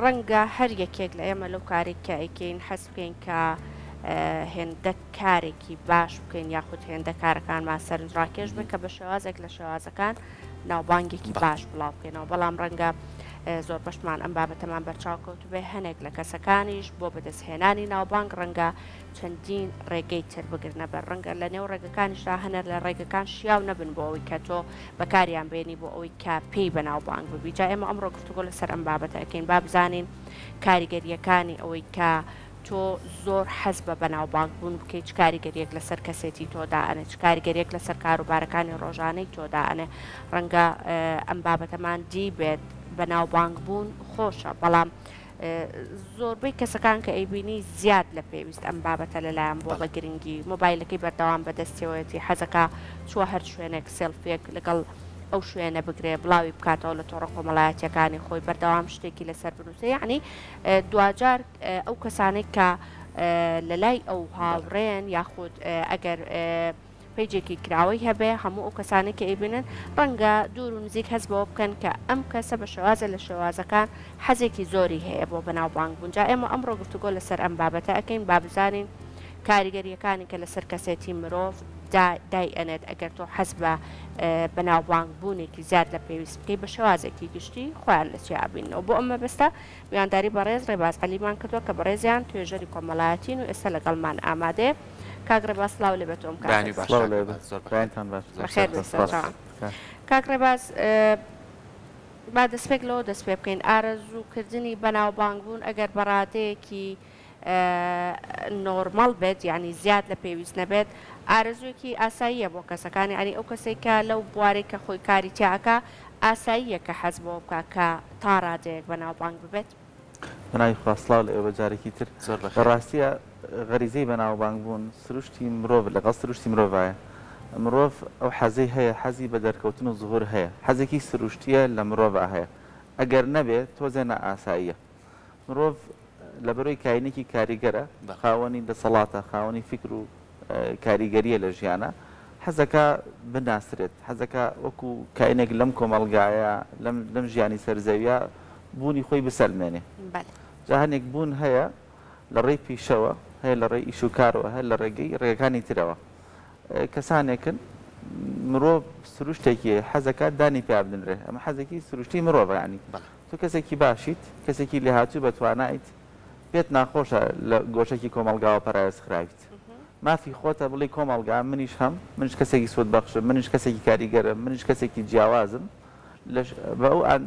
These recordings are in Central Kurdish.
ڕەنگە هەر یەکێک لە ئێمە لەو کارێک کە ئەیکەین حەز بکەین کە هێندە کارێکی باش بکەین یاخود هێندە کارەکانمان سەرنجڕاکێش بێت کە بە شێوازێک لە شێوازەکان ناوبانگێکی باش بڵاو بکەینەوە، بەڵام ڕەنگە زۆربەشمان ئەم بابەتەمان بەرچاو کەوتبێ، هەنێک لە کەسەکانیش بۆ بەدەستهێنانی ناوبانگ ڕەنگە چەندین ڕێگەی تر بگرنە بەر، ڕەنگە لە نێو ڕێگەکانیشدا هەنێک لە ڕێگەکان شیاو نەبن بۆ ئەوەی کە تۆ بەکاریان بێنی بۆ ئەوەی کە پێی بەناوبانگ ببی. جا ئێمە ئەمڕۆ گفتوگۆ لەسەر ئەم بابەتە ئەکەین با بزانین کاریگەرییەکانی ئەوەی کە تۆ زۆر حەز بە بەناوبانگ بوون بکەیت چ کاریگەرییەک لەسەر کەسێتی تۆ دائەنێ، چ کاریگەرییەک لەسەر کاروبارەکانی ڕۆژانەی تۆ دائەنێ، ڕەنگە ئەم بابەتەمان دیبێت بەناوبانگ بوون خۆشە بەڵام زۆربەی کەسەکان کە ئەیبینی زیاد لە پێویست ئەم بابەتە لەلایان بووە بە گرنگی، مۆبایلەکەی بەردەوام بەدەستیەوەیەتی، حەزەکا چووە هەر شوێنێک سێڵفیەک لەگەڵ ئەو شوێنە بگرێ بڵاوی بکاتەوە لە تۆڕە کۆمەڵایەتیەکانی خۆی بەردەوام شتێکی لەسەر بنووسێ یەعنی دواجار ئەو کەسانەی کە لەلای ئەو هاوڕێن یاخود ئەگەر پەیجێکی کراوەی هەبێ هەموو ئەو کەسانەی کە ئەیبینن ڕەنگە دوور و نزیک هەست بەوە بکەن کە ئەم کەسە بە شێوازە لە شێوازەکان حەزێکی زۆری هەیە بۆ بەناوبانگ بوون جا ئێمە ئەمڕۆ گفتوگۆ لەسەر ئەم بابەتە ئەکەین با بزانین کاریگەرییەکانی کە لەسەر کەسێتی مرۆڤ دا دای ئەنێت ئەگەر تۆ حەز بە بەناوبانگ بوونێکی زیاد لە پێویست بکەی بە شێوازێکی گشتی خۆیان لە چیا ئەبیننەوە بۆ ئەم مەبەستە میوانداری بەڕێز ڕێباز عەلیمان کردووە کە بەڕێزیان توێژەری کۆمەڵایەتین و ئێستا لەگەڵمان ئامادەیە. کاک ڕێباز سڵاو لێ بێت و ئەم کاتەت. بەیانی باش سڵاو کاک لێ ڕێباز بێت. زۆر بەخێر بەیانتان باش. زۆر بەخێر بێی سەرکەوتن سپاس. سەرچاوان. تکایە. کاک ڕێباز با دەستپێک لەوە دەست پێ بکەین ئارەزوو کردنی بەناوبانگ بوون ئەگەر بە ڕادەیەکی نۆرمەڵ بێت یانی زیاد لە پێویست نەبێت ئارەزوویەکی ئاساییە بۆ کەسەکان یانی ئەو کەسەی کە لەو بوارەی کە خۆی کاری تیا ئەکا ئاساییە کە حەز بەوە بکا کە تا ڕادەیەک بەناوبانگ ببێت. بەناوی خوا سڵاو لە ئێوە جارێکی تر. زۆر لە بەخێر. ڕاستیا غەریزەی بەناوبانگ بوون سروشتی مرۆڤ لەگەڵ سروشتی مرۆڤایە. مرۆڤ ئەو حەزەی هەیە حەزی بە دەرکەوتن و زهور هەیە. حەزێکی سروشتیە لە مرۆڤا هەیە. ئەگەر نەبێ تۆزێ نائاساییە. مرۆڤ لەبەرئەوەی کاینێکی کاریگەرە، خاوەنی دەسەڵاتە، خاوەنی فیکر و کاریگەرییە لە ژیانا، حەزەکا بناسرێت، حەزەکا وەکو کاینێک لەم کۆمەڵگایە، لەم ژیانی سەر زەویە بوونی خۆی بسەلمێنێ. جا هەنێک بوون هەیە لە ڕێی پیشەوە، هەیە لە ڕێی ئیش و کارەوە، هەیە لە ڕێگەی ڕێگەکانی ترەوە. کەسانێکن مرۆڤ سروشتێکی هەیە حەزەکات دانی پیا بنرێ، ئەمە حەزێکی سروشتی مرۆڤە یانی. تۆ کەسێکی باشیت، کەسێکی لێهاتووی بەتوانایت، پێت ناخۆشە لە گۆشەکی کۆمەڵگاوە پەراوێز خراویت. مافی خۆتە بڵێی کۆمەڵگا منیش هەم، منیش کەسێکی سوودبەخشم، منیش کەسێکی کاریگەرم، منیش کەسێکی جیاوازم،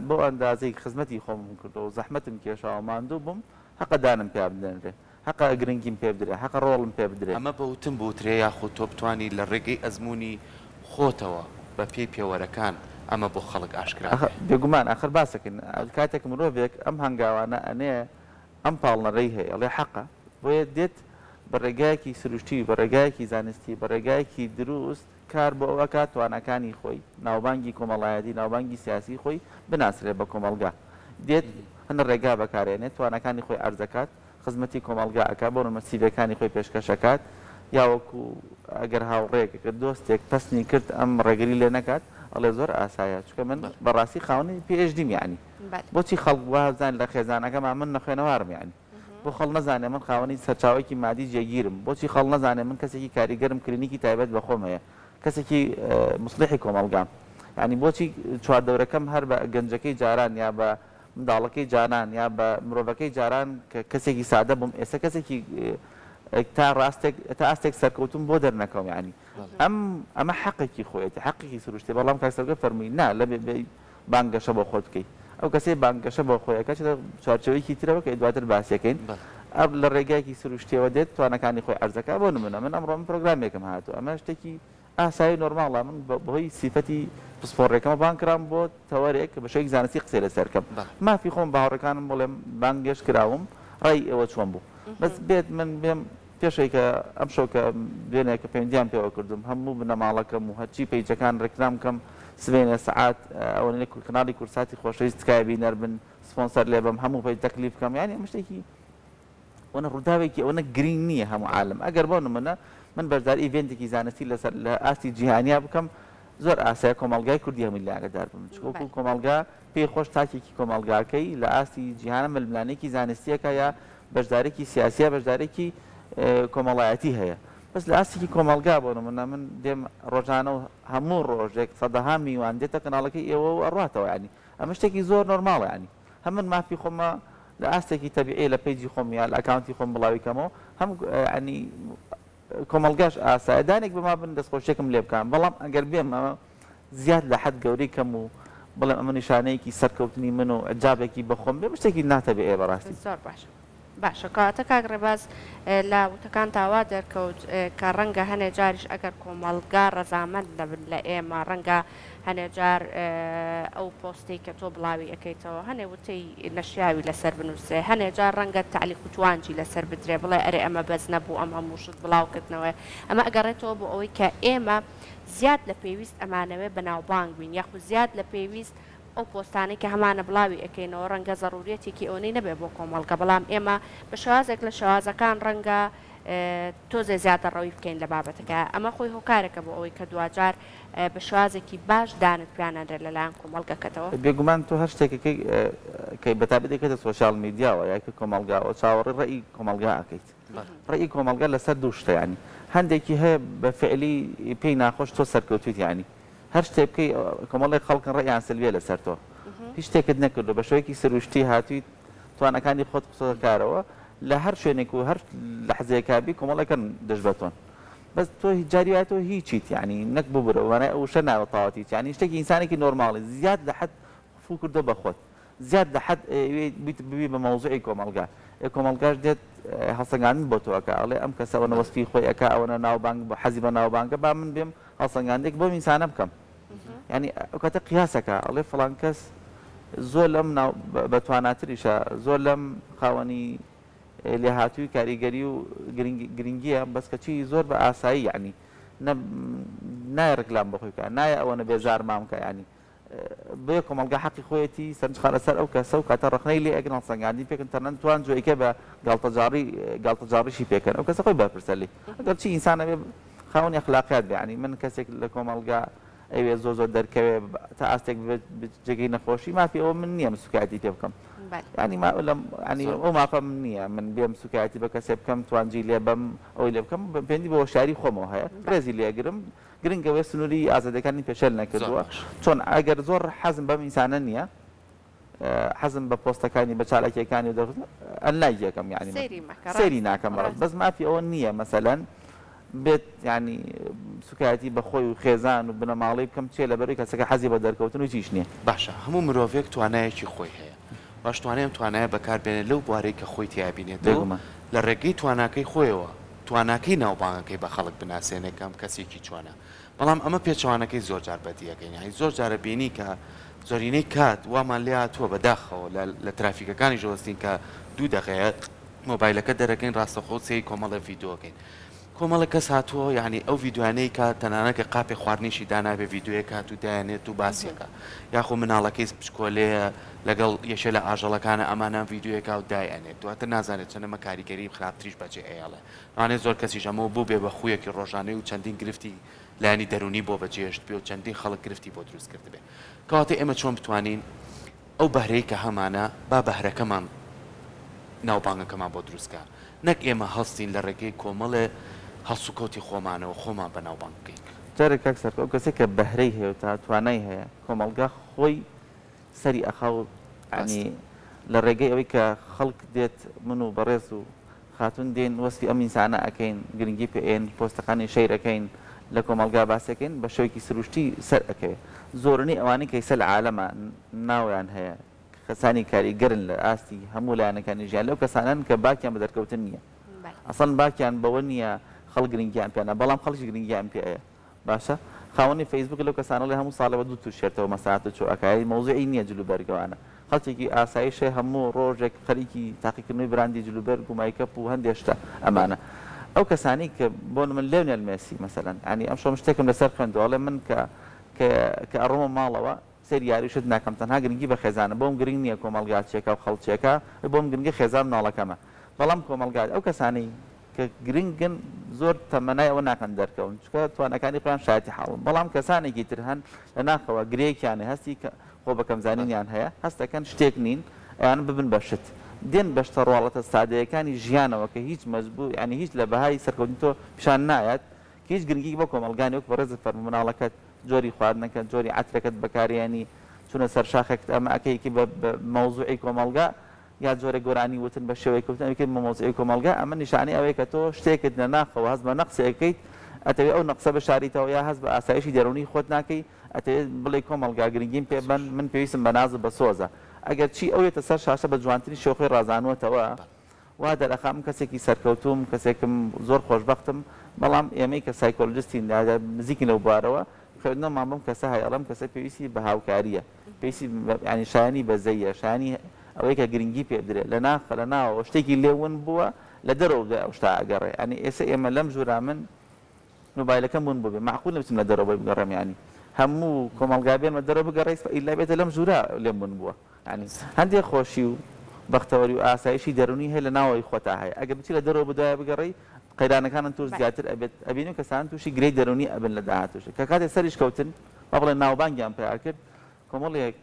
بەو ئەندازەی خزمەتی خۆمم کردووە و زەحمەتم کێشاوە و ماندوو بووم، هەقە دانم پیا بنرێ. هەقە گرنگیم پێ بدرێ، هەقە ڕۆڵم پێ بدرێ. ئەمە بە وتن بوترێ یاخود تۆ بتوانی لە ڕێگەی ئەزموونی خۆتەوە بە پێی پێوەرەکان ئەمە بۆ خەڵک ئاشکرا بێ؟ بێگومان، ئاخر باسەکەین کاتێک مرۆڤێک ئەم هەنگاوانە ئەنێ ئەم پاڵنەرەی هەیە ئەڵێ حەقە، بۆیە دێت بە ڕێگایەکی سروشتی و بە ڕێگایەکی زانستی بە ڕێگایەکی دروست کار بۆ ئەوە ئەکات تواناکانی خۆی، ناوبانگی کۆمەڵایەتی، ناوبانگی سیاسی خۆی بناسرێ بە کۆمەڵگا. دێت هەنە ڕێگا بەکارئێنێت، تواناکانی خۆی عەرز ئەکات، خزمەتی کۆمەڵگا ئەکات، بۆ نموونە سیڤیەکانی خۆی پێشکەش ئەکات، یا وەکو ئەگەر هاوڕێیەک، ئەگەر دۆستێک پەسنی کرد ئەم ڕێگری لێ نەکات، ئەڵێ زۆر ئاسایە، چونکە من بە ڕاستی خاوەنی PhD م یەعنی بۆچی خەڵک وا بزانێت لە خێزانەکەما من نەخوێنەوارم یەعنی بۆ خەڵک نەزانێ من خاوەنی سەرچاوەیەکی مادی جێگیرم، بۆچی خەڵک نەزانێ من کەسێکی کاریگەرم کلینیکی تایبەت بە خۆم هەیە، کەسێکی موسڵیحی کۆمەڵگام، یانی بۆچی چواردەورەکەم هەر بە گەنجەکەی جاران یا بە منداڵەکەی جاران یا بە مرۆڤەکەی جاران کە کەسێکی سادە بووم ئێستا کەسێکی تا ڕاستێک تا ئاستێک سەرکەوتوم بۆ دەرنەکەوم یانی ئەم ئەمە حەقێکی خۆیەتی حەقێکی سروشتی بەڵام کاک سەرکەوت فەرمووی نا لە بانگەشە بۆ خۆت بکەی ئەو کەسەی بانگەشە بۆ خۆی ئەکات چێتە چوارچێوەیەکی ترەوە کە دواتر باسیەکەین ئەم لە ڕێگایەکی سروشتیەوە دێت توانەکانی خۆی عەرزەکا بۆ نمونە من ئەمڕۆ من پرۆگرامێکم هاتوو ئەمە شتێکی ئاسایی و نۆرماڵە من بەهۆی سیفەتی پسپۆڕیەکەمە بانگ کرام بۆ تەوەرێک بە شێوەیەکی زانستی قسەی لەسەر کەم مافی خۆم بە هاوڕێکانم بڵێم بانگێشت کراوم ڕای ئێوە چۆن بوو بەس بێت من بێم پێش ئەوەی کە ئەمشەو کە دوێنێ کە پەیوەندیان پێوە کردوم هەموو بنەماڵەکەم و هەرچی پەیجەکان ڕێکلام کەم سبەینێ سەعات ئەوەنەی لە کەناڵی کوردساتی خۆشەویست تکایە بینەر بن سپۆنسەر لێ بم هەموو پەیج تەکلیف کەم یانی ئەمە شتێکی ئەوەنە ڕووداوێکی ئەوەنە گرینگ نییە هەموو عالەم ئەگەر بۆ نمونە من بەشداری ئیڤێنتێکی زانستی لەسەر لە ئاستی جیهانیا بکەم. زۆر ئاسایە کۆمەڵگای کوردی هەمووی لێ ئاگادار بن چونکە وەکو کۆمەڵگا پێی خۆش تاکێکی کۆمەڵگاکەی لە ئاستی جیهانە ململانێکی زانستیەکە یا بەشدارێکی سیاسیە بەشدارێکی کۆمەڵایەتی هەیە بەس لە ئاستێکی کۆمەڵگا بۆ نمونە من دێم ڕۆژانە و هەموو ڕۆژێک سەدەها میوان دێتە کەناڵەکەی ئێوە و ئەڕاتەوە یانی ئەمە شتێکی زۆر نۆرماڵە یانی هەم من مافی خۆمە لە ئاستێکی تەبیعی لە page ی خۆم یا لە account ی خۆم بڵاوی کەمەوە هەم ینی کۆمەڵگاش ئاسایە دانێک بەما بن دەستخۆشیەکم لێ بکەن بەڵام ئەگەر بێم ئەمە زیاد لە حەد گەورەی کەم و بڵێم ئەمە نیشانەیەکی سەرکەوتنی من و ئیعجابێکی بە خۆم بێ شتێکی ناتەبیعیە بەڕاستی. زۆر باشە باشە کەواتە کاک ڕێباز لە وتەکانتا وا دەرکەوت کە ڕەنگە هەنێ جاریش ئەگەر کۆمەڵگا ڕەزامەند نەبن لە ئێمە ڕەنگە هەنێ جار ئەو پۆستەی کە تۆ بڵاوی ئەکەیتەوە هەنێ وتەی نەشیاوی لەسەر بنوسرێ هەنێ جار ڕەنگە تەعلیق و توانجی لەسەر بدرێ بڵێ ئەرێ ئەمە بەس نەبوو ئەم هەموو شت بڵاو کردنەوەیە ئەمە ئەگەڕێتەوە بۆ ئەوەی کە ئێمە زیاد لە پێویست ئەمانەوێ بەناوبانگ بین یاخود زیاد لە پێویست ئەو پۆستانەی کە هەمانە بڵاوی ئەکەینەوە ڕەنگە زەڕوریەتێکی ئەوەنەی نەبێ بۆ کۆمەڵگە بەڵام ئێمە بە شێوازێک لە شێوازەکان ڕەنگە تۆزێ زیادەڕەوی بکەین لە بابەتەکە ئەمە خۆی هۆکارێکە بۆ ئەوەی کە دواجار بە شێوازێکی باش دانت پیا نەنرێت لەلایەن کۆمەڵگەکەتەوە. بێگومان تۆ هەر شتێک ئەکەی کە بەتایبەت ئەیکەیتە social media وە یا کە کۆمەڵگاوە چاوەڕێی ڕەئی کۆمەڵگا ئەکەیت. ڕەئی کۆمەڵگا لەسەر دوو شتە یانی هەندێکی هەیە بە فعلی پێی ناخۆش تۆ سەرکەوتویت یانی هەر شتێ بکەی کۆمەڵێک خەڵکن ڕەئیان سلبیە لەسەر تۆ هیچ شتێکت نەکردوە بە شێوەیەکی سروشتی هاتویت توانەکانی خۆت خستۆتە کارەوە لە هەر شوێنێک و هەر لەحزەیەکا بی کۆمەڵێکن دژ بە تۆن بەس تۆ جاری وایە تۆ هیچیت یانی نەک ببورە مانای ئەو وشە نایەوە تەواوەتی هیچ یانی شتێکی ئینسانێکی نۆرماڵی زیاد لە حەد فوو کردوە بە خۆت زیاد لە حەد ئەیەوێ بیت ببی بە مەوزوعی کۆمەڵگا ئێ کۆمەڵگاش دێت هەڵسەنگاندن بۆ تۆ ئەکا ئەڵێ ئەم کەسە ئەوەنە وەسفی خۆی ئەکا ئەوەنە ناوبانگ حەزی بە ناوبانگە با من بێم هەڵسەنگاندێک بۆم ئینسانە بکەم یانی ئەو کاتە قیاس ئەکا ئەڵێ فڵان کەس زۆر لەم ناو بە تواناتریشە زۆر لەم خاوەنی لێهاتووی کاریگەری و گرنگیە بەس کەچی زۆر بە ئاسایی یانی نە نایە ڕیکلام بۆ خۆی بکا نایە ئەوەنە بێزارمان بکا یانی بۆیە کۆمەڵگا حەقی خۆیەتی سەرنج خانە سەر ئەو کەسە و کاتە ڕەخنەی لێ ئەگرن هەڵسەنگاندنی پێکەن تەنانەت توان جۆیکە بە گاڵتەجاڕی گاڵتەجاڕیشی پێکەن ئەو کەسە خۆی بەرپرسە لێی ئەگەر چی ئینسان ئەبێ خاوەنی ئەخلاقیات بێ یانی من کەسێک لە کۆمەڵگا ئەوێ زۆر زۆر دەرکەوێ تا ئاستێک ببێت جێگەی نەخۆشی مافی ئەوە من نییە من سوکایەتی پێ بکەم یانی ما لەم یانی ئەو مافە من نییە من بێم سوکایەتی بە کەسێ بکەم توانجی لێ بەم ئەوەی لێ بکەم پێندی بە هۆشیاری خۆمەوە هەیە ڕێزی لێ ئەگرم گرنگ ئەوەیە سنووری ئازادیەکانی پێشێل نەکردووە چۆن ئەگەر زۆر حەزم بەم ئینسانە نییە حەزم بە پۆستەکانی بە چالاکیەکانی و دەرخستن unlike یەکەم یعنی سەیری ناکەم بەڕاست بەس مافی ئەوە نییە مەسەلەن بێت یعنی سوکایەتی بە خۆی و خێزان و بنەماڵەی بکەم چیە لەبەرەوەی کەسەکە حەزی بە دەرکەوتن و هیچیش نییە. باشە هەموو مرۆڤێک توانایەکی خۆی هەیە باش توانای ئەم توانایە بەکار بێنێت لەو بوارەی کە خۆی تیا بینێتەوە بێگومان. لە ڕێگەی تواناکەی خۆیەوە تواناکەی ناوبانگەکەی بە خەڵک بناسێنێ کە ئەم کەسێکی چۆنە بەڵام ئەمە پێچەوانەکەی زۆر جار بەدی ئەکەین یانی زۆر جارە بینی کە زۆرینەی کات وامان لێ هاتووە بە داخەوە لە لە ترافیکەکانیش وەستین کە دوو دەقەیە مۆبایلەکە دەرەکەین ڕاستەخۆ سەیری کۆمەڵێ ڤیدۆ ئەکەین کۆمەڵێ کەس هاتووە یانی ئەو ڤیدۆیانەی کە تەنانەت کە قاپێ خواردنیشی دانابێ ڤیدۆیەک هات و دایەنێت و باسیەکا یاخۆ مناڵەکەی بچکۆلەیە لەگەڵ یەکێ لە ئاژەڵەکانە ئەمانان ڤیدۆیەکا و دایئەنێت دواتر نازانێت چەند ئەمە کاریگەری خراپتریش بەجێ ئەیەڵێ لەوانەیە زۆر کەسیش ئەمەوە بووبێ بە خوویەکی ڕۆژانەی و چەندین گرفتی لایەنی دەروونی بۆ بەجێهێشتبێ و چەندین خەڵک گرفتی بۆ دروست کردبێ کەواتە ئێمە چۆن بتوانین ئەو بەهرەی کە هەمانە با بەهرەکەمان ناوبانگەکەمان بۆ دروست کا نەک ئێمە هەڵسین لە ڕێگەی کۆمەڵێ هەڵسوکەوتی خۆمانەوە خۆمان بەناوبانگ بکەین. جارێ کاک سەرکۆ ئەو کەسەی کە بەهرەی هەیە و تا توانای هەیە کۆمەڵگا خۆی سەری ئەخا و یانی لە ڕێگەی ئەوەی کە خەڵک دێت من و بەڕێز و خاتوون دێین وەسفی ئەم ئینسانە ئەکەین گرنگی پێ ئەیەن پۆستەکانی share ئەکەین لە کۆمەڵگا باسی ئەکەین بە شێوەیەکی سروشتی سەر ئەکەوێ زۆرینەی ئەوانەی کە ئیستا لە عالەما ناویان هەیە کەسانی کاریگەرن لە ئاستی هەموو لایەنەکانی ژیان لەو کەسانەن کە باکیان بە دەرکەوتن نییە ئەسڵەن باکیان بەوە نییە خەڵک گرنگیان پێ نا بەڵام خەڵکیش گرنگیان پێ ئەیە باشە خاوەنی فەیسبوک لەو کەسانە ڵێ هەموو ساڵێ بە دوو تشێرتەوە مەسات و چۆ ئەکا یانی مەوزوعی نیە جل و بەرگەوانە خەڵکێکی ئاسایشە هەموو ڕۆژێک خەریکی تاقیکردنەوەی براندی جل و بەرگ و مایکەپ و هەندێ شتە ئەمانە ئەو کەسانەی کە بۆ من لێونێل مێسی مەسەلەن یانی ئەمشەو من شتێکم لەسەر خوێندەوە ئەڵێ من کە کە کە ئەڕۆمە ماڵەوە سەیری یاری و شت ناکەم تەنها گرنگی بە خێزانە بۆم گرنگ نیە کۆمەڵگا چیەکا و خەڵک چیەکا بۆم گرنگە خێزان و مناڵەکەمە بەڵام کۆمەڵگا ئەو کەسانەی. کە گرنگن زۆر تەمەنای ئەوە ناکەن دەرکەون چونکە تواناکانی خۆیان شایەتی حاڵن بەڵام کەسانێکی تر هەن لە ناخەوە گرێیەکیان هەیە هەستی خۆ بەکەمزانینیان هەیە هەست دەکەن شتێک نین ئەیان ببن بە شت دێن بە شتە ڕواڵەتە سادەیەکانی ژیانەوە کە هیچ مەجبوور یانی هیچ لە بەهای سەرکەوتنی تۆ پیشان نایات کە هیچ گرنگیەکی بۆ کۆمەڵگا نیە وەک بەڕێزت فەرموو مناڵەکەت جۆری خواردنەکەت جۆری عەترەکەت بەکارێنی چونە سەر شاخێکت ئەمە ئەکەی بە مەوزوعی کۆمەڵگا یا جۆرێک گۆرانی وتن بە شێوەیەک وتن ئەوی کرد بە مەوزوعی کۆمەڵگا ئەمە نیشانەی ئەوەیە کە تۆ شتێکت لە ناخەوە هەست بە نەقسێک ئەکەیت ئەتەوێ ئەو نەقسە بشاریتەوە یا هەست بە ئاسایشی دەروونی خۆت ناکەی ئەتەوێت بڵێی کۆمەڵگا گرنگیم پێ بەن من پێویستم بە ناز و بە سۆزە ئەگەر چی ئەو یەتە سەر شاشە بە جوانترین شێوە خۆی ڕازانووەتەوە وا دەرئەخا من کەسێکی سەرکەوتووم کەسێکم زۆر خۆشبەختم بەڵام ئێمەی کە سایکۆلۆجستین یا نزیکین لەو بوارەوە خوێندنەوەمان بەم کەسە هەیە ئەڵێم کەسە پێویستی بە هاوکارییە پێویستی یانی شایەنی بەزەییە، شایەنی ئەوەیە کە گرنگی پێ بدرێ. لە ناخ، لە ناوەوە شتێکی لێ ون بووە، لە دەرەوە دوای ئەو شتە ئەگەڕێ. یانی ئێستا ئێمە لەم ژوورا من مۆبایلەکەم ون بووبێ، مەعقول نیە بچم لە دەرەوە بۆی بگەڕێم یانی هەموو کۆمەڵگا بێنمە دەرەوە بگەڕێ ئیلا بێتە لەم ژوورا لێم ون بووە. یانی هەندێ خۆشی و بەختەوەری و ئاسایشی دەروونی هەیە لە ناوەوەی خۆتا هەیە. ئەگەر بچی لە دەرەوە بەدوایا بگەڕێی قەیرانەکانت تووش زیاتر ئەبێت. ئەبینین کەسان تووشی گرێی دەروونی ئەبن لە داهاتووش. کە کاتێ سەریش کەوتن با بڵێن ناوبانگیان پەیا کرد، کۆمەڵێک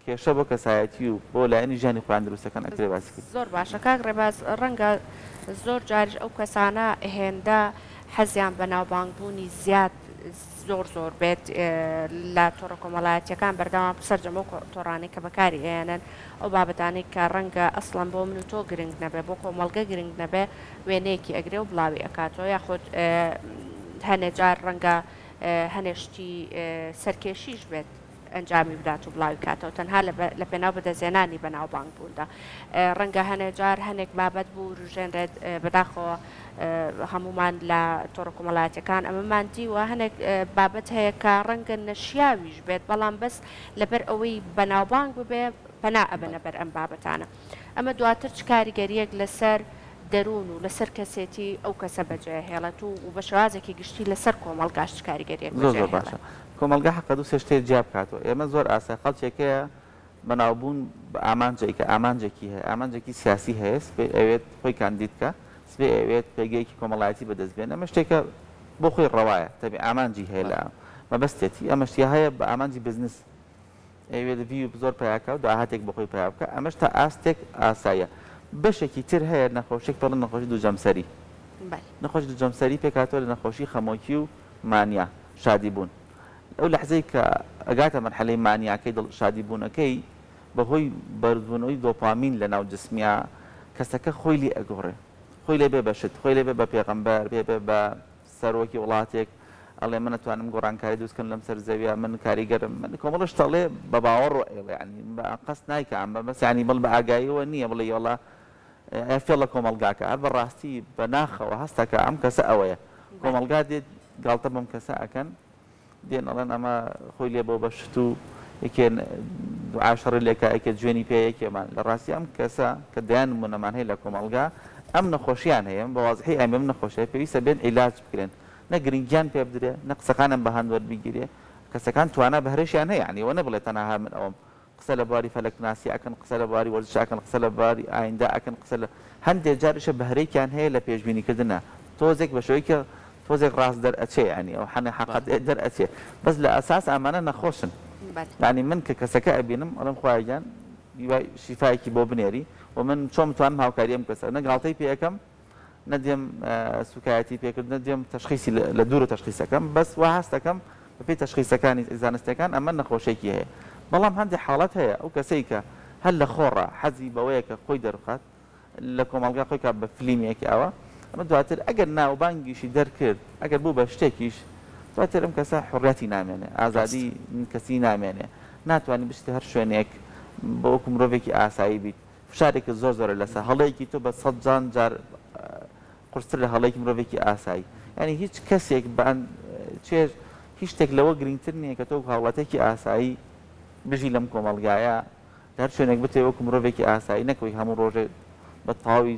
کێشە بۆ کەسایەتی و بۆ لایەنی ژیانی خۆیان دروست دەکەن، ئەکرێ باسی کەین. زۆر باشە کاک ڕێباز، ڕەنگە زۆر جاریش ئەو کەسانە هێندە حەزیان بە ناوبانگ بوونی زیاد زۆر زۆر بێت لە تۆڕە کۆمەڵایەتیەکان بەردەوام سەرجەم ئەو تۆڕانەی کە بەکاری ئەیەنن ئەو بابەتانەی کە ڕەنگە ئەسڵەن بۆ من و تۆ گرنگ نەبێ بۆ کۆمەڵگە گرنگ نەبێ وێنەیەکی ئەگرێ و بڵاوی ئەکاتەوە یاخود هەنێ جار ڕەنگە هەنێ شتی سەرکێشیش بێت ئەنجامی بدات و بڵاوی کاتەوە تەنها لە پێناو بەدەستهێنانی بەناوبانگ بووندا. ڕەنگە هەنێ جار هەنێک بابەت بوروژێنرێت بەداخەوە هەموومان لە تۆڕە کۆمەڵایەتیەکان ئەمەمان دیوە هەنێک بابەت هەیە کە ڕەنگە نەشیاویش بێت بەڵام بەس لەبەر ئەوەی بەناوبانگ ببێ پەنا ئەبەنە بەر ئەم بابەتانە ئەمە دواتر چ کاریگەریەک لەسەر دەروون و لەسەر کەسێتی ئەو کەسە بەجێهێڵێت و و بە شێوازێکی گشتی لەسەر کۆمەڵگاش چ کاریگەریەک زۆر زۆر بەجێهێڵێت؟ باشە کۆمەڵگا حەقە دوو سێ شتێ جیا بکاتەوە ئێمە زۆر ئاسای خەڵکێک هەیە بەناوبوون بە ئامانجێکە ئامانجێکی هەیە ئامانجێکی سیاسی هەیە سبەی ئەوێت خۆی کاندید کا سبەی ئەوێت پێگەیەکی کۆمەڵایەتی بەدەست بێنێ ئەمە شتێکە بۆ خۆی ڕەوایە تەبی ئامانجی هەیە لە مەبەستێتی ئەمەش یا هەیە بە ئامانجی بزنس ئەیەوێت view زۆر پەیا کا و داهاتێک بۆ خۆی پەیا بکا ئەمەش تا ئاستێک ئاساییە بەشێکی تر هەیە نەخۆشیەک پێڵێن نەخۆشی دوو جەمسەری نەخۆشی دوو جەمسەری پێکهاتووە لە نەخۆشی خەمۆکی و مانیا شادی بوون ئەو لەحزەی کە ئەگاتە مەرحەلەی مانیاکەی دڵ شادی بوونەکەی بەهۆی بەرزبوونەوەی دۆپامین لە ناو جسمیا کەسەکە خۆی لێ ئەگۆڕێ خۆی لێ بێ بە شت خۆی لێ بێ بە پێغەمبەر بێ بێ بە سەرۆکی وڵاتێک ئەڵێ من ئەتوانم گۆڕانکاری دروست کەم لەم سەر زەویە من کاریگەرم من کۆمەڵە شت ئەڵێ بە باوەڕ ئەیڵێ یانی بە ئەنقەست نایکا ئەم بە بەس یانی بڵ بە ئاگاییەوە نییە بڵێ وەڵا ئەیا فێڵ لە کۆمەڵگاکە هەر بە ڕاستی بە ناخەوە هەستەکە ئەم کەسە ئەوەیە کۆمەڵگا دێت گاڵتە بەم کەسە ئەکەن دێن ئەڵێن ئەمە خۆی لێ بۆ بە شت و یەکێ دوعا شەڕی لێکا یەکێ جوێنی پێ یەکێمان لە ڕاستی ئەم کەسە کە دەیان نمونەمان هەیە لە کۆمەڵگا ئەم نەخۆشیان هەیە بە وازحی ئەم ئەم نەخۆشیە پێویستە بێن عیلاج بکرێن نە گرنگیان پێ بدرێ نە قسەکانیان بە هەند وەربگیرێ کەسەکان توانا بەهرەشیان هەیە یانی ئەوە نەبڵێ تەنها هەر من ئەوەم قسە لە بواری فەلەکناسی ئەکەن، قسە لە بواری وەرزش ئەکەن، قسە لە بواری ئایندە ئەکەن، قسە لە هەندێ جاریشە بەهرەیەکیان هەیە لە پێشبینی کردنا تۆزێک بە شێوەیەکی تۆزێک ڕاست دەرئەچێ یانی ئەو حەنە حەقەت دەرئەچێ بەس لە ئەساس ئەمانە نەخۆشن یانی من کە کەسەکە ئەبینم ئەڵێم خوایە گیان هیوای شیفایەکی بۆ بنێری و من چۆن بتوانم هاوکاری ئەم کەسە نە گاڵتەی پێ ئەکەم نە دێم سوکایەتی پێکرد نە دێم تەشخیسی لە دوورە تەشخیسەکەم بەس وا هەست دەکەم بەپێی تەشخیسەکانی زانستیەکان ئەمە نەخۆشێکی هەیە بەڵام هەندێک حاڵەت هەیە ئەو کەسەی کە هەر لە خۆڕا حەزی بەوەیە کە خۆی دەربخات لە کۆمەڵگا خۆی کا بە فلیمێک ئەوە ئەمە دواتر ئەگەر ناوبانگیشی دەرکرد ئەگەر بوو بە شتێکیش دواتر ئەم کەسە حوڕیەتی نامێنێ ئازادی کەسی نامێنێ ناتوانانی بچیتە هەر شوێنێک بە وەکو مرۆڤێکی ئاسایی بیت فشارێکت زۆر زۆرە لەسەر هەڵەیەکی تۆ بە سەدان جار قورستر لە هەڵەیەکی مرۆڤێکی ئاسایی یانی هیچ کەسێک بە چێژ هیچ شتێک لەوە گرنگتر نییە کە تۆ وەکو هاوڵاتیەکی ئاسایی بژی لەم کۆمەڵگایە لە هەر شوێنێک بتەوێ وەکو مرۆڤێکی ئاسایی نەک ئەوەی هەموو ڕۆژێک بە تەواوی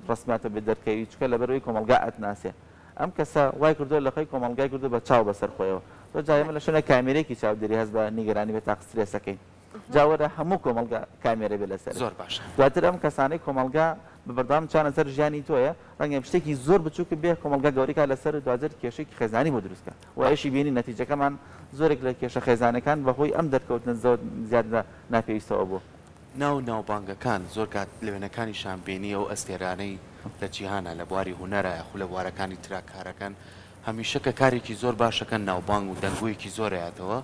ڕەسمیاتەوە بێ دەرکەوی چونکە لەبەرئەوەی کۆمەڵگا ئەتناسێ ئەم کەسە وای کردووە لە خۆی کۆمەڵگای کردووە بە چاو بەسەر خۆیەوە زۆر جار ئێمە لە شوێنێک کامێرەیەکی چاودێری هەست بە نیگەرانی بێ تاق سترێسەکەین. جا وەرە هەموو کۆمەڵگا کامێرە بێ لەسەرت. زۆر باشە. دواتر ئەم کەسانەی کۆمەڵگا. بە بەردەوام چاویان لەسەر ژیانی تۆیە ڕەنگە شتێکی زۆر بچووک بێ کۆمەڵگا گەورەی کا لەسەر و دواجار کێشەیەکی خێزانی بۆ دروست کا و ئەویشی بینی نەتیجەکەمان زۆرێک لە کێشە خێزانەکان بە هۆی ئەم دەرکەوتنە زۆر زیاد لە ناپێویستەوە بوو. ناو ناوبانگەکان زۆر کات لە وێنەکانیشان بینی ئەو ئەستێرانەی لە جیهانا لە بواری هونەرا یاخو لە بوارەکانی ترا کارەکەن هەمیشە کە کارێکی زۆر باشەکەن ناوبانگ و دەنگۆیەکی زۆر ئەیاتەوە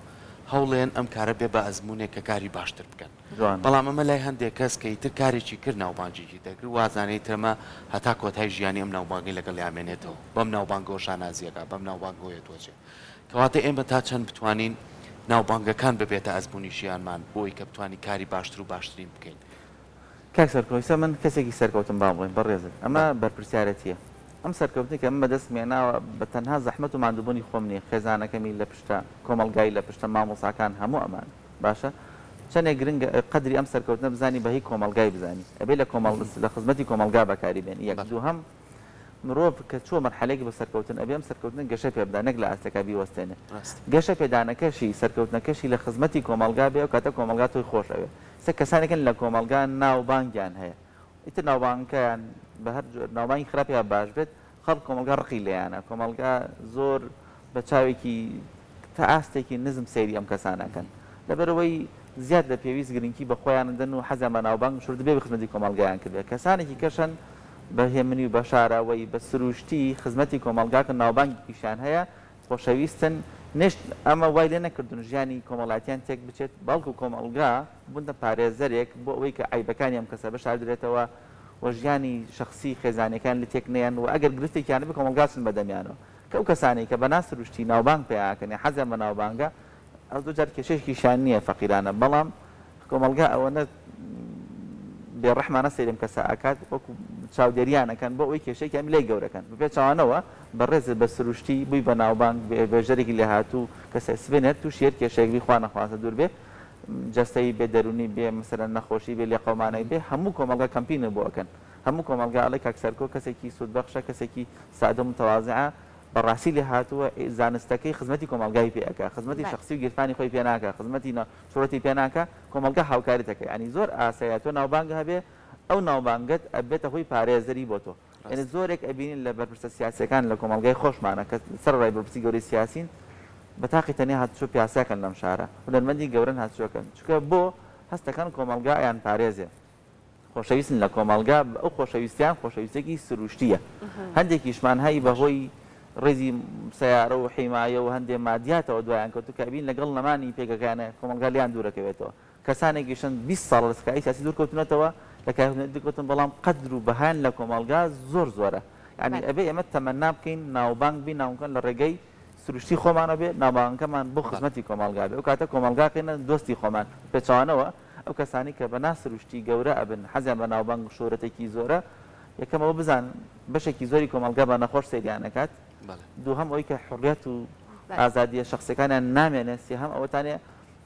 هەوڵێن ئەم کارە بێ بە ئەزموونێک کە کاری باشتر بکەن جوانە. بەڵام ئەمە لای هەندێک کەس کە ئیتر کارێکی کرد ناوبانگێکی دەرکرد وازانێ ئیتر ئەمە هەتا کۆتای ژیانی ئەم ناوبانگەی لەگەڵیا ئەمێنێتەوە بەم ناوبانگەوە شانازی ئەکا بەم ناوبانگەوە یەتوەچێ کەواتە ئێمە تا چەند بتوانین ناوبانگەکان ببێتە ئەزموونی ژیانمان بۆی کە بتوانین کاری باشتر و باشترین بکەین. کاک سەرکۆ ئیستا من کەسێکی سەرکەوتم با بڵێین بەڕێزت ئەمە بەرپرسیارەتیە ئەم سەرکەوتنەی کە من بەدەستم هێناوە بە تەنها زەحمەت و ماندووبوونی خۆم نیە خێزانەکەمی لە پشتە کۆمەڵگای لە پشتە مامۆساکان هەموو ئەمان باشە چەنێک گرنگە قەدری ئەم سەرکەوتنە بزانی بە هی کۆمەڵگای بزانی ئەبێ لە کۆمەڵ لە خزمەتی کۆمەڵگا بەکاری بێنی یەک دووهەم مرۆڤ کە چووە مەرحەلەیەک بۆ سەرکەوتن ئەبێ ئەم سەرکەوتنە گەشە پێ بدا نەک لە ئاستێکا بیوەستێنێ گەشە پێدانەکەشی سەرکەوتنەکەشی لە خزمەتی کۆمەڵگا بێ ئەو کاتە کۆمەڵگا تۆی خۆش ئەوێ ئێستا کەسانێکن لە کۆمەڵگا ناوبانگیان هەیە ئیتر ناوبانگەکەیان بە هەر جۆر ناوبانگی خراپ یا باش بێت خەڵک کۆمەڵگا ڕقی لێیانە کۆمەڵگا زۆر بە چاوێکی تا ئاستێکی نزم سەیری ئەم کەسانە ئەکەن لەبەرئەوەی زیاد لە پێویست گرنگی بە خۆیان ئەدەن و حەزیان بە ناوبانگ و شۆرەت بێ خزمەتی کۆمەڵگایان کردبێ کەسانێکی کەش هەن بە هێمنی و بە شاراوەیی بە سروشتی خزمەتی کۆمەڵگا کەن ناوبانگێکیشیان هەیە خۆشەویستن نشت ئەمە وای لێ نەکردوون ژیانی کۆمەڵایەتیان تێک بچێت بەڵکو کۆمەڵگا بوونتە پارێزەرێک بۆ ئەوەی کە عەیبەکانی ئەم کەسە بشاردرێتەوە و ژیانی شەخسی خێزانیەکان لێ تێک نەیەن و ئەگەر گرفتێکیان هەبێ کۆمەڵگا چن بە دەمیانەوە کە ئەو کەسانەی کە بە ناسروشتی ناوبانگ پەیا ئەکەن یان حەزیان بە ناوبانگە ئەو زۆر جار کێشەیەکیشیان نییە فەقیرانە بەڵام کۆمەڵگا ئەوەنە بێ ڕەحمانە سەیری ئەم کەسە ئەکات وەکو چاودێریان ئەکەن بۆ ئەوەی کێشەیەکیان لێ گەورەکەن بە پێچەوانەوە بەڕێزت بە سروشتی بووی بە ناوبانگ بێژەرێکی لێهاتوو کەسێ سبەینێ هەر تووشی هەر کێشەیەک بی خوا نەخواستە دوور بێ جەستەیی بێ دەروونی بێ مەسەلەن نەخۆشی بێ لێقەومانێک بێ هەموو کۆمەڵگا کەمپینت بۆ ئەکەن هەموو کۆمەڵگا ئەڵێ کاک سەرکۆ کەسێکی سوودبەخشە کەسێکی سادە و متەوازعە بەڕاستی لێهاتووە زانستەکەی خزمەتی کۆمەڵگای پێ ئەکا خزمەتی شەخسی و گیرفانی خۆی پێ ناکا خزمەتی شۆرەتی پێ ناکا کۆمەڵگا هاوکاریت ئەکا یانی زۆر ئاسایە تۆ ناوبانگ هەبێ ئەو ناوبانگەت ئەبێتە هۆی پارێزەری بۆ تۆ یانی زۆرێک ئەبینین لە بەرپرسە سیاسیەکان لە کۆمەڵگای خۆشمانە کە سەرەڕای بەرپرسی گەورەی سیاسین بە تاقی تەنیا هاتوچۆ پیاسەکەن لەم شارە هونەرمەندی گەورەن هاتوچۆکەن چونکە بۆ هەستەکەن کۆمەڵگا ئەیان پارێزێ خۆشەویستن لە کۆمەڵگا ئەو خۆشەویستیان خۆشەویستیەکی سروشتیە هەندێکیشمان هەی بەهۆی ڕیزی سەیارە و حیمایە و هەندێ مادیاتەوە دوایان کەوتو کە ئەبین لەگەڵ نەمانی پێگەکانە کۆمەڵگا لێیان دوورەکەوێتەوە کەسانێکیشن 20 ساڵە لە سکایی سیاسی دوور کەوتونەتەوە لە کای هونەری دوور کەوتن بەڵام قەدر و بەهایان لە کۆمەڵگا زۆر زۆرە یانی ئەبێ ئێمە تەمەنا بکەین ناوبانگ بین ناوبانگەکان لە ڕێگەی سروشتی خۆمانەوە بێ ناوبانگەکەمان بۆ خزمەتی کۆمەڵگا بێ ئەو کاتە کۆمەڵگا کەینە دۆستی خۆمان پێچەوانەوە ئەو کەسانەی کە بە ناسروشتی گەورە ئەبن حەزیان بە ناوبانگ و شۆرەتێکی زۆرە یەکەم ئەوە بزانن بەشێکی زۆری کۆمەڵگا بە نەخۆش سەیریان ئەکات دووهەم ئەوەی کە حوڕیەت و ئازادیە شەخسیەکانیان نامێنێ سێهەم ئەوەتانێ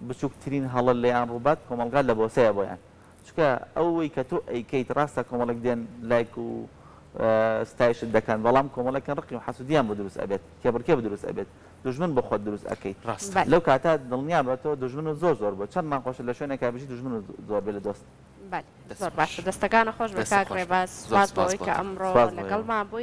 بچوکترین هەڵە لێیان ڕووبات کۆمەڵگا لە بۆسەیە بۆیان چونکە ئەوەی کە تۆ ئەیکەیت ڕاستە کۆمەڵێک دێن لایک و ستایشت دەکەن بەڵام کۆمەڵێکن ڕقی و حەسودیان بۆ دروست ئەبێت کێبڕکێ بۆ دروست ئەبێت دوژمن بۆ خۆت دروست ئەکەیت ڕاستە. لەو کاتە دڵنیا بە تۆ دوژمنت زۆر زۆر بوە چەند ناخۆشە لە شوێنێکا بژی دوژمنت زۆر بێ لە دۆست. بەلێ دەست زۆر خۆش. باشە دەستەکانت خۆش بێ دەستت کاک خۆش بێت. ڕێباز زۆر سوپاس بۆ سپاس ئەوەی بۆ کە تۆ. ئەمڕۆ سپاس بۆ ئێوە. لەگەڵمان بووی.